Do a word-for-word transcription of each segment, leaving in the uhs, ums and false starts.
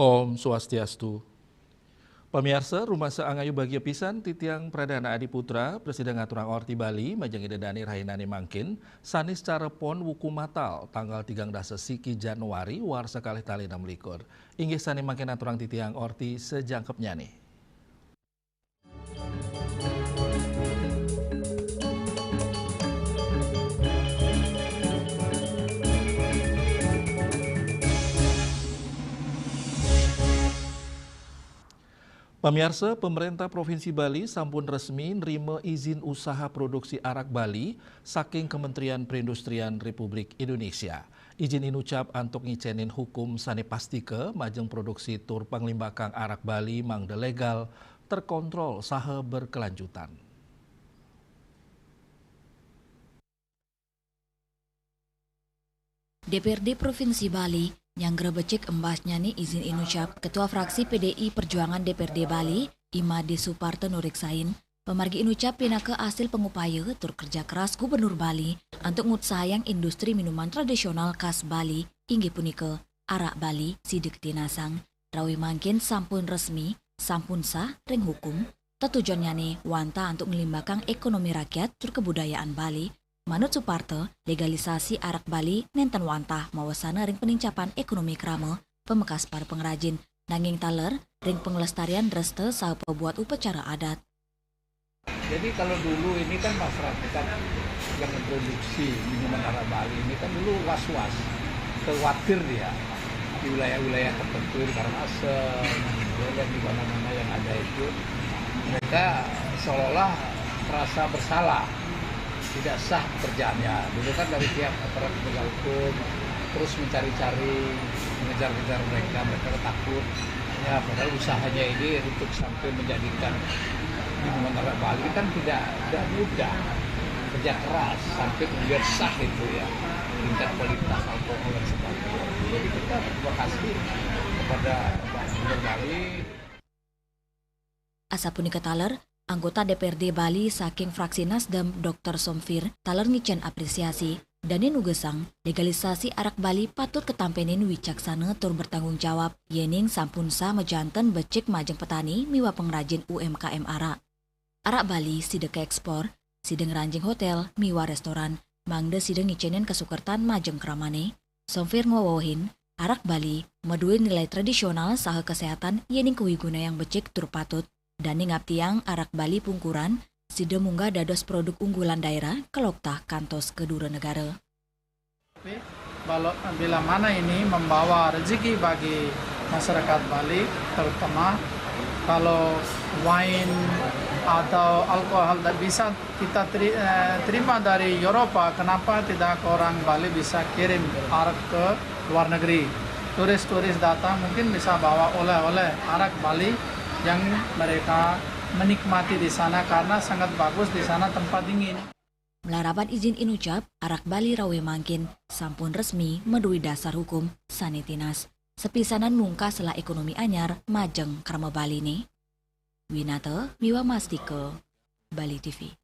Om Swastiastu. Pamiarsa, rumasa angayu bagia pisan titiang Pradana Adi Putra, prasida ngaturang orti Bali, majeng Ida Dane rahinane mangkin, sane sacara pon wuku matal, tanggal tigang dasa siki Januari, warsa kalih tali enam likur. Inggih sane mangkin aturang titiang orti sajangkepnyane. Pamiarsa, Pemerintah Provinsi Bali sampun resmi nrima izin usaha produksi arak Bali saking Kementerian Perindustrian Republik Indonesia. Izin inucap antuk ngicenin hukum sane pastika majeng produksi tur panglimbakang arak Bali mangda legal, terkontrol, saha berkelanjutan. D P R D Provinsi Bali nyanggra becik embasnyane izin inucap Ketua Fraksi P D I Perjuangan D P R D Bali, I Made Suparta nureksain, pamargi inucap pinaka asil pangupaya tur kerja keras Gubernur Bali antuk ngutsahayang industri minuman tradisional khas Bali, inggih punika arak Bali sida katinasang. Rawuh mangkin sampun resmi, sampun sah ring hukum, tetujonnyane wantah antuk nglimbakang ekonomi rakyat tur kebudayaan Bali. Manut Suparta, legalisasi arak Bali nenten wantah mawasana ring panincapan ekonomi krama, pamekas para pangrajin, nanging taler ring panglestarian dresta saha pabuat upacara adat. Jadi kalau dulu ini kan masyarakat yang memproduksi minuman arak Bali ini kan dulu was-was, khawatir dia di wilayah-wilayah tertentu di Karangasem, kemudian di mana-mana yang ada itu mereka seolah-olah merasa bersalah, tidak sah pekerjaannya. Dulu kan dari pihak aparat penegak hukum terus mencari-cari, mengejar-kejar mereka, mereka takut. Ya, padahal usahanya ini untuk sampai menjadikan minuman arak Bali kan tidak tidak mudah, kerja keras sampai kemudian sah itu ya, tingkat kualitas alkohol dan sebagainya. Jadi kita terima kasih kepada Pak Gubernur Bali. Asapunika taler, anggota D P R D Bali saking fraksi Nasdem, Doktor Somfir, taler ngicen apresiasi. Dane nugesang, legalisasi arak Bali patut katampenin wicaksana tur bertanggung jawab, yening sampun sah majanten becik majeng petani miwah pangrajin U M K M arak. Arak Bali sida kaekspor, sida ngranjing hotel miwah restoran, mangda sida ngicenin kasukertan majeng kramane. Somfir ngwewehin, arak Bali madue nilai tradisional saha kesehatan yening kawigunayang becik tur patut. Dane ngaptiang arak Bali pungkuran, sida munggah dados produk unggulan daerah, kaloktah kantos ka dura negara. Tapi, balo-, bila mana ini membawa rezeki bagi masyarakat Bali, terutama kalau wine atau alkohol tak bisa kita teri-, eh, terima dari Eropa, kenapa tidak orang Bali bisa kirim arak ke luar negeri? Turis-turis datang mungkin bisa bawa oleh-oleh arak Bali yang mereka menikmati di sana karena sangat bagus di sana, tempat dingin. Malarapan izin inucap, arak Bali rawuh mangkin sampun resmi madue dasar hukum sane tinas. Sapisanan mungkas selah ekonomi anyar majeng krama Baline. Winata miwah Mastika, Bali T V.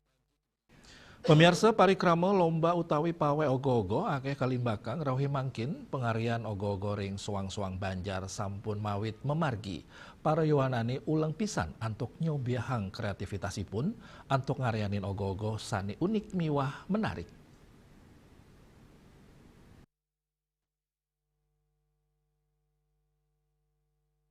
Pamiarsa, parikrama lomba utawi pawai ogoh-ogoh akeh kalimbakang rawuh mangkin. Pangarian ogoh-ogoh ring soang-soang banjar sampun mawit mamargi. Para yowanane uleng pisan antuk nyobiahang kreativitasipun antuk ngarianin ogoh-ogoh sane unik miwah menarik.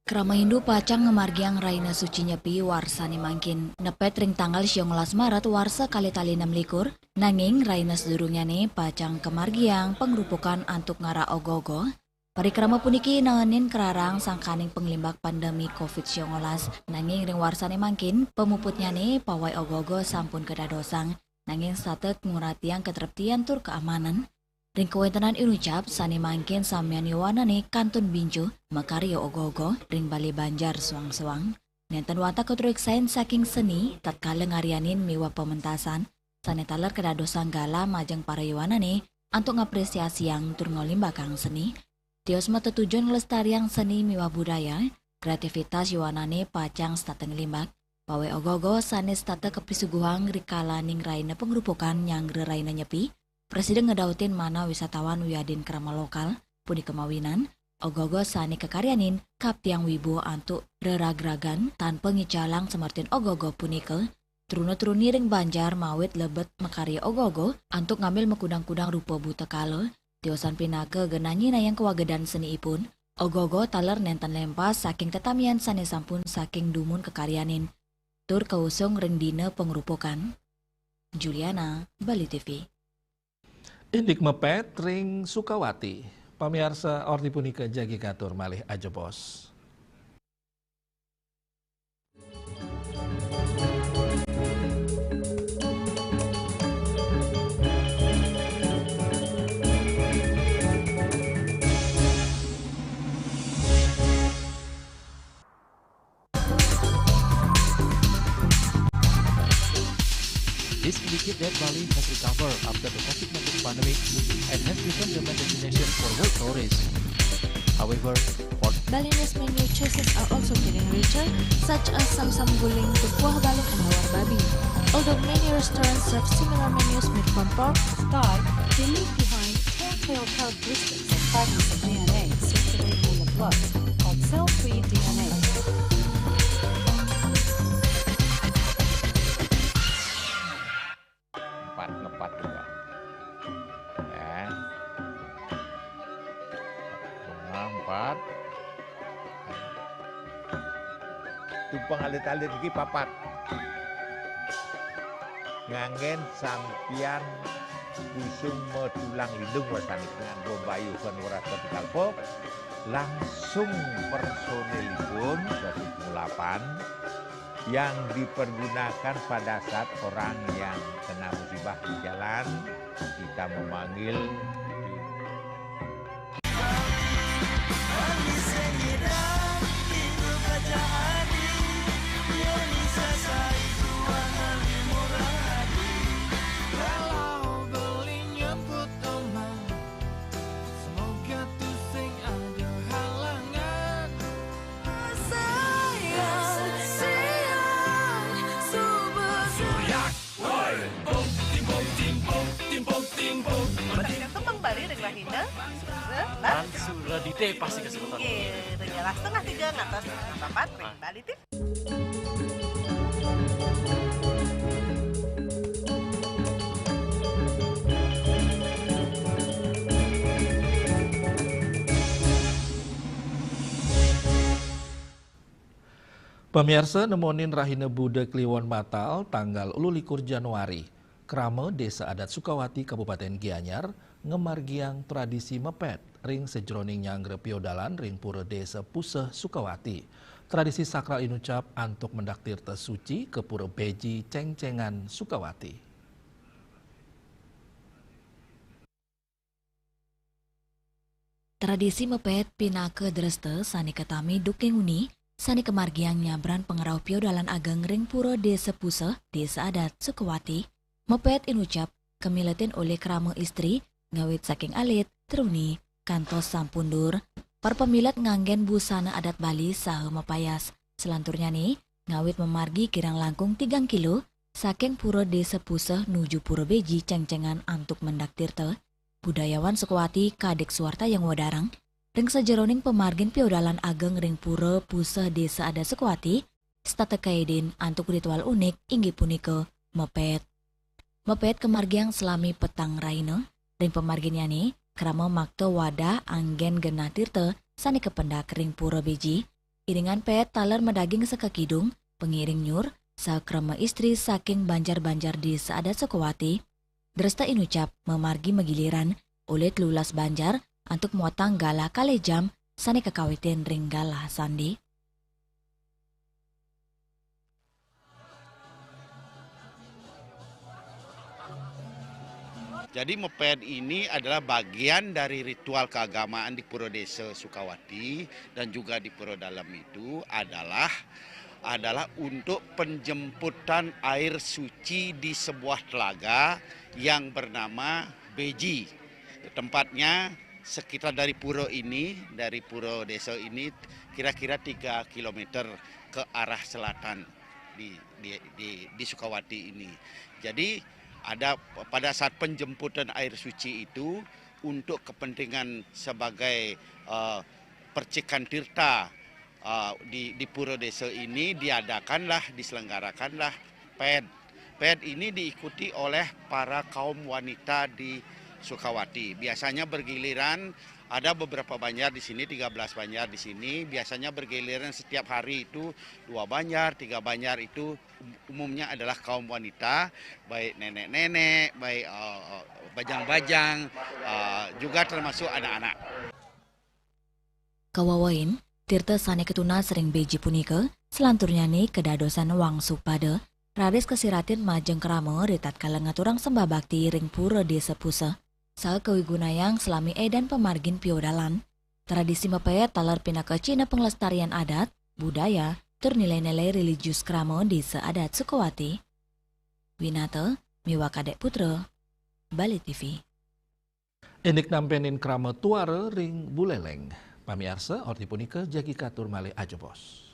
Krama Hindu pacang ngamargiang Rahina Suci Nyepi warsane mangkin, nepet ring tanggal siangolas Maret warsa kalih tali enam likur, nanging rahina sadurungyane pacang kamargiang pangrupukan antuk ngarak ogoh-ogoh. Parikrama puniki naenin krarang sangkaning panglimbak pandemi covid siangolas, nanging ring warsane mangkin, pamuputnyane pawai ogoh-ogoh sampun kadadosang, nanging setata nguratiang katreptian tur kaamanan. Ring kawentenan inucap, sane mangkin samian yowanane kantun bincu makarya ogoh-ogoh ring bale banjar soang-soang. Nenten wantah katureksain saking seni tatkala ngarianin miwah pamentasan, sane taler kadadosang galah majeng para yowanane antuk ngapresiasiang tur nglimbakang seni. Tios matetujon nglestariang seni miwah budaya, kreativitas yowanane pacang setata nglimbak. Pawai ogoh-ogoh sane setata kapisuguhang rikalaning rahina pangrupukan nyanggra Rahina Nyepi, prasida ngedautin manah wisatawan wiadin krama lokal, punika mawinan Ogoh-ogoh sané kakaryanin kaptiang wibuh antuk reragragan tanpa ngicalang samartin ogoh-ogoh punika, truna-truni ring banjar mawit lebet makarya ogoh-ogoh antuk ngambil makudang-kudang rupa buta kala, tiosan pinaka genah nyinahang kawagedan seniipun, ogoh-ogoh taler nénten lempas saking tetamian sané sampun saking dumun kakaryanin, tur kausung ring dina pangrupukan. Juliana, Bali T V. Indik mepet ring Sukawati. Pamiarsa, orti punika jagi katur malih ajebos. This indicates that Bali has recovered after the COVID nineteen pandemic and has become the main destination for world tourists. However, for Balinese menu choices are also getting richer, such as samsam guling, tupuah balung, and lawar babi. Although many restaurants serve similar menus made from pork, start to leave behind telltale characteristics of fragments of D N A circulating in the blood called cell-free D N A. Empat, ngepat juga. Ya. Bunga empat. Tumpeng alit-alit iki papat. Nganggén sampiyan kusuma tulang lindung, wasanipun nganggo mbayuhan weras pati kalpa, langsung personilipun, David Mulapan, yang dipergunakan pada saat orang yang kena musibah di jalan, kita memanggil. Kembang Bali ring rahina Lan Suradite pasti kesebutan. Nggih, ring setengah tiga ngantos setengah papat ring Bali T V. Pamiarsa, nemonin rahina Buda Kliwon Matal, tanggal ululikur Januari, krama Desa Adat Sukawati, Kabupaten Gianyar, ngamargiang tradisi mepet ring sajeroning nyanggra piodalan ring Pura Desa Puseh, Sukawati. Tradisi sakral inucap antuk mendak tirta suci ka Pura Beji, Cengcengan, Sukawati. Tradisi mepet pinaka dresta sané katami duking uni, sané kamargiang nyabran pangrauh piodalan ageng ring Pura Desa Puseh, Desa Adat Sukawati. Mepet inucap kamiletin olih krama istri, ngawit saking alit, truni, kantos sampun dur. Para pamilet nganggén busana adat Bali saha mapayas. Selanturnyané, ngawit mamargi kirang langkung tigang kilo, saking Pura Desa Puseh nuju Pura Beji, Cengcengan, antuk mendak tirta, budayawan Sukawati Kadék Suwartayang wedarang, ring sajeroning pamargin piodalan ageng ring Pura Puseh Desa Adat Sukawati, setata kaidin antuk ritual unik inggih punika mepet. Mepet kamargiang salami petang rahina, ring pamarginnyané krama makta wadah anggén genah tirta sané kapendak ring Pura Beji, iringan pet taler madaging seka kidung, pangiring nyur, saha krama istri saking banjar-banjar Desa Adat Sukawati. Dresta inucap mamargi magiliran olih telulas banjar antuk muatang galah kalih jam sané kakawitin ring galah sandi. Jadi, mepet ini adalah bagian dari ritual keagamaan di Pura Desa Sukawati dan juga di Pura Dalam itu adalah, adalah untuk penjemputan air suci di sebuah telaga yang bernama Beji. Tempatnya sekitar dari pura ini, dari pura desa ini, kira-kira tiga kilometer ke arah selatan di, di, di, di Sukawati ini. Jadi, ada pada saat penjemputan air suci itu untuk kepentingan sebagai, eh, Percikan Tirta, eh, di, di Pura Desa ini diadakanlah, diselenggarakanlah ped. Ped ini diikuti oleh para kaum wanita di Sukawati. Biasanya bergiliran, ada beberapa banjar di sini, tiga belas banjar di sini. Biasanya bergiliran setiap hari itu dua banjar, tiga banjar itu umumnya adalah kaum wanita, baik nenek-nenek, baik, eh, eh, bajang-bajang, eh, juga termasuk anak-anak. Kawawain, tirta sane katunas ring beji punika, selanturnyane kadadosan wangsu pada, raris kasiratin majeng krama ritatkala ngaturang sembah bakti ring pura desa Pusa, saha kawigunayang salami edan pamargin piodalan. Tradisi mapayat taler pinaka cihna panglestarian adat, budaya, tur nilai-nilai religius krama desa adat Sukawati. Winata, miwah Kadek Putra, Bali T V. Indik nampenin krama tuara ring Buleleng. Pamiarsa, orti punika jagi katur malih ajebos.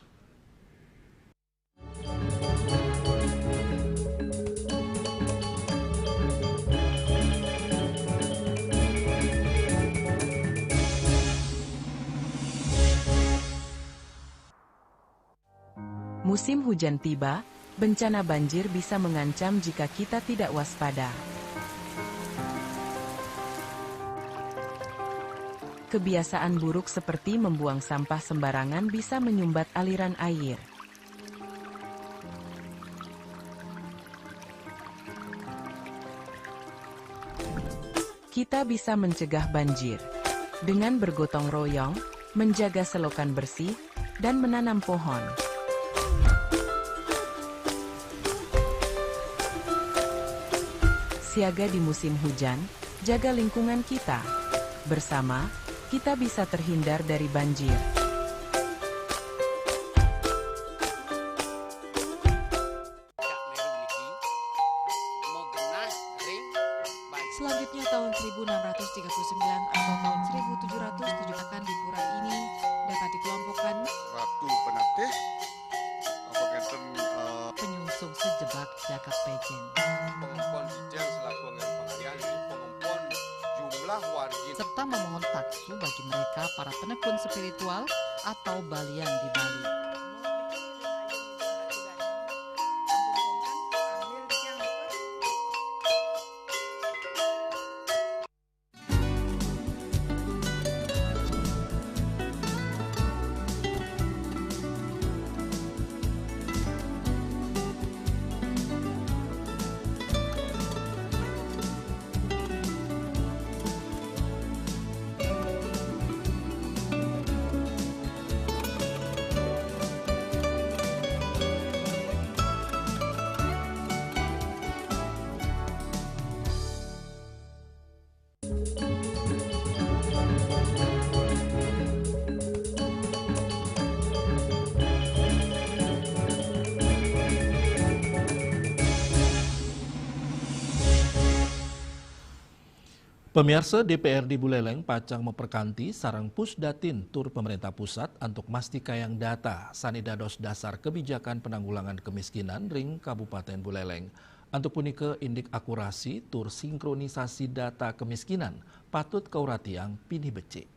Musim hujan tiba, bencana banjir bisa mengancam jika kita tidak waspada. Kebiasaan buruk seperti membuang sampah sembarangan bisa menyumbat aliran air. Kita bisa mencegah banjir dengan bergotong royong, menjaga selokan bersih, dan menanam pohon. Siaga di musim hujan, jaga lingkungan kita. Bersama, kita bisa terhindar dari banjir. Selanjutnya, tahun seribu enam ratus tiga puluh sembilan atau tahun seribu tujuh ratus tujuh akan di pura ini dapat dikelompokkan Ratu Penatih, apa ngenten, eh, penyungsung sejebak jagat Pejen. Pengempon Dijen selaku anggaran pengalihan, ini pengempon jumlah wargi. Serta memohon taksu bagi mereka para penekun spiritual atau balian di Bali. Pamiarsa, D P R D Buleleng pacang maprakanti sareng Pusdatin tur pemerintah pusat antuk mastikayang data sane dados dasar kebijakan penanggulangan kemiskinan ring Kabupaten Buleleng. Antuk punika indik akurasi tur sinkronisasi data kemiskinan patut kauratiang pinih becik.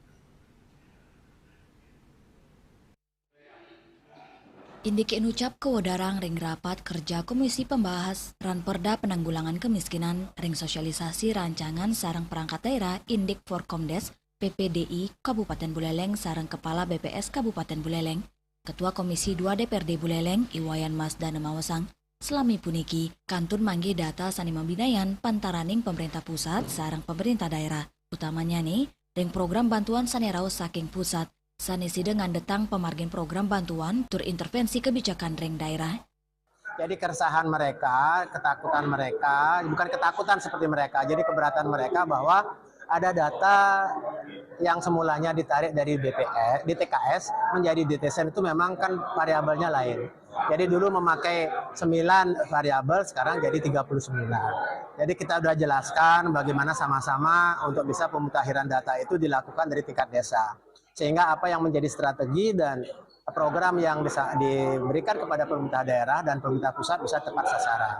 Indike inucap kawedarang ring rapat kerja Komisi Pembahas Ranperda Penanggulangan Kemiskinan ring Sosialisasi Rancangan sareng Perangkat Daerah indik Forkomdes P P D I Kabupaten Buleleng sareng Kepala B P S Kabupaten Buleleng, Ketua Komisi dua D P R D Buleleng, I Wayan Masdana maosang, salami puniki kantun manggih data sane mabinayan pantaraning pemerintah pusat sareng pemerintah daerah, utamanyane ring program bantuan sane rauh saking pusat, sane sida ngandhetang pamargin program bantuan tur intervensi kebijakan ring daerah. Jadi keresahan mereka, ketakutan mereka, bukan ketakutan seperti mereka, jadi keberatan mereka bahwa ada data yang semulanya ditarik dari B P S, di T K S menjadi D T S itu memang kan variabelnya lain. Jadi dulu memakai sembilan variabel, sekarang jadi tiga puluh sembilan. Jadi kita sudah jelaskan bagaimana sama-sama untuk bisa pemutakhiran data itu dilakukan dari tingkat desa. Sehingga apa yang menjadi strategi dan program yang bisa diberikan kepada pemerintah daerah dan pemerintah pusat bisa tepat sasaran.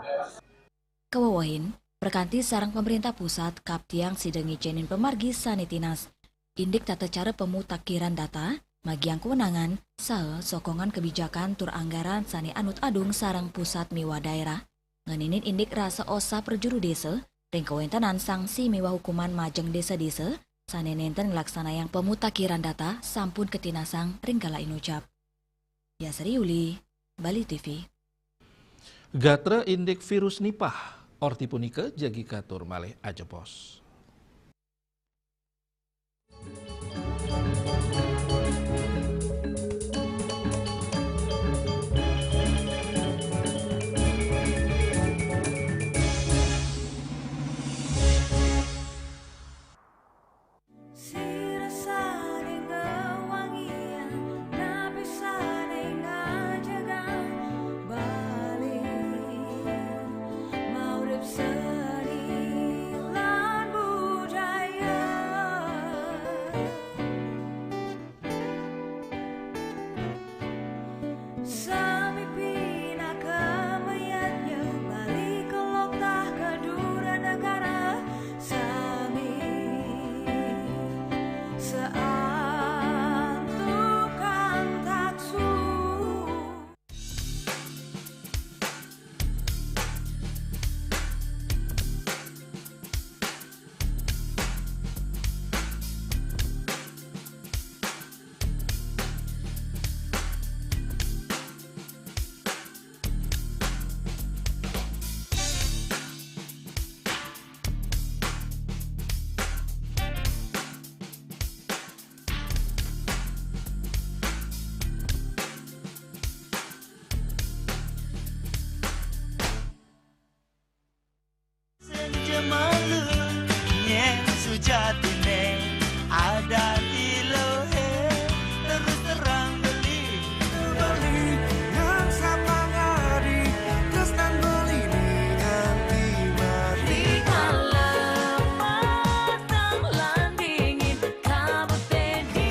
Kawewehin, prakanti sareng pemerintah pusat kaptiang sida ngicenin pamargi sane tinas. Indik tata cara pemutakhiran data, Magiang kewenangan, saha sokongan kebijakan tur anggaran sane anut adung sareng pusat miwah daerah. Ngeninin indik rasa osah perjuru desa, ring kawentenan sanksi miwah hukuman majeng desa-desa, sane nenten nglaksanayang pemutakhiran data sampun katinasang ring kala inucap. Yasri Yuli, Bali T V. Gatra indik virus Nipah, orti punika jagi katur malih ajebos. Sira sane ngawangiang, napi sane ngajegang Bali, maurip seni lan budaya. Sami pinaka mayadnya, Bali kelok tah ka dura negara. Sami saantukan taksu. Senja malu, nyen sujatine ada di lohe, terus terang beli. Beli nang sapangadi, tresnan beli ni nganti mati. Rikala matang lan dingin, kabute di.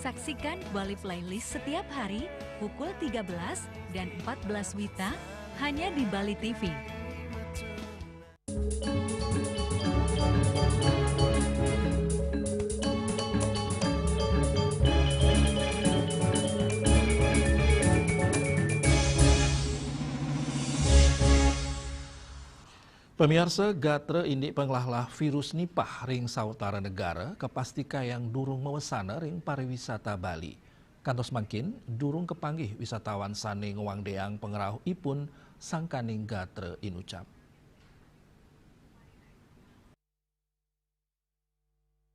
Saksikan Bali Playlist setiap hari pukul tiga belas dan empat belas WITA hanya di Bali T V. Pamiarsa, gatra indik panglahlah virus Nipah ring sawatara negara kapastikayang durung mawesana ring pariwisata Bali. Kantos mangkin, durung kapanggih wisatawan sane ngwangdeang pangrauhipun sangkaning gatra inucap.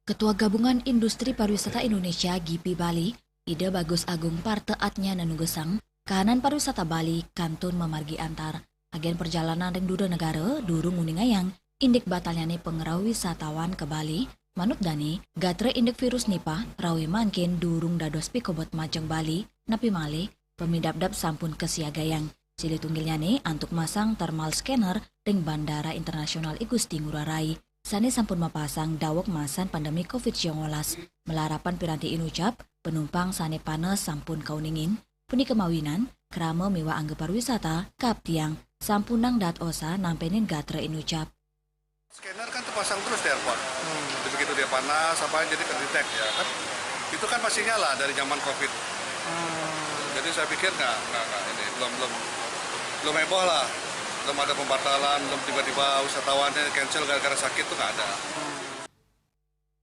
Ketua Gabungan Industri Pariwisata Indonesia, GIPI Bali, Ida Bagus Agung Parte Atnya nenugesang, kahanan pariwisata Bali kantun mamargi antar. Agen perjalanan ring dura negara durung nguningayang indik batalnyane pangrauh wisatawan ka Bali. Manut dane, gatra indik virus Nipah rauh mangkin durung dados pikobet majeng Bali, napi malih pamidabdab sampun kasiagayang. Silih tunggilnyane antuk masang thermal scanner ring Bandara Internasional I Gusti Ngurah Rai, sane sampun mapasang daweg masan pandemi covid sembilan belas. Malarapan piranti inucap, panumpang sane panes sampun kauningin. Punika mawinan, krama miwah angga pariwisata kaaptiang, sampunang daat osah nampenin gatra inucap. Scanner kan terpasang terus di airport. Hmm. Jadi begitu dia panas, apa, jadi ke-detect ya kan. Itu kan masih nyala dari zaman covid. Hmm. Jadi saya pikir nggak, nggak, nggak ini, belum, belum, belum heboh lah. Belum ada pembatalan, belum tiba-tiba wisatawannya cancel gara-gara sakit tuh nggak ada. Hmm.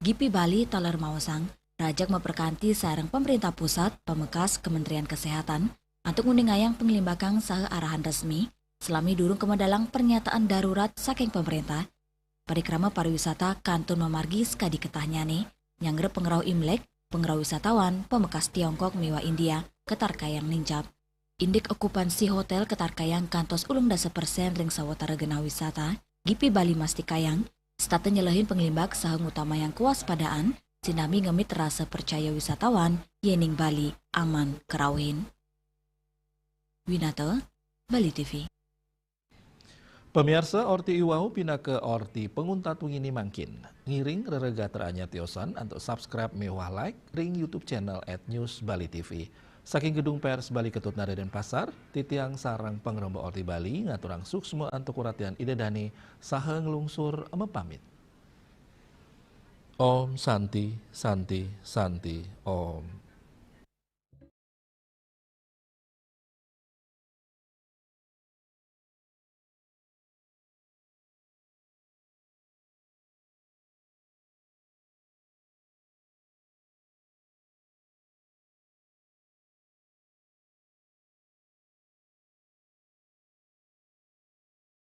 GIPI Bali taler maosang, rajeg maperkanti sareng pamarentah pusat, pamekas Kementerian Kesehatan, antuk nguningayang panglimbakang saha arahan resmi, salami durung kamedalang pernyataan darurat saking pamarentah. Parikrama pariwisata kantun mamargi sakadi ketahnyane, nyanggra pangrauh Imlek, pangrauh wisatawan, pamekas Tiongkok miwah India, katarkayang nincap. Indik okupansi hotel katarkayang kantos ulung dasa persen ring sawatara genah wisata, GIPI Bali mastikayang, setata nyelehin panglimbak saha ngutamayang kewaspadaan, sinambi ngemit rasa percaya wisatawan, yening Bali aman karauhin. Winata, Bali T V. Pamiarsa, orti iwau pinaka orti panguntat wengi mangkin. Ngiring rereh gatra anyar tiosan antuk subscribe miwah like ring YouTube channel at News Bali T V. Saking Gedung Pers Bali Ketut Nara Denpasar, titiang sareng pangrembak Orti Bali ngaturang suksma antuk uratian Ida Dane saha nglungsur mapamit. Om Santi, Santi, Santi, Om.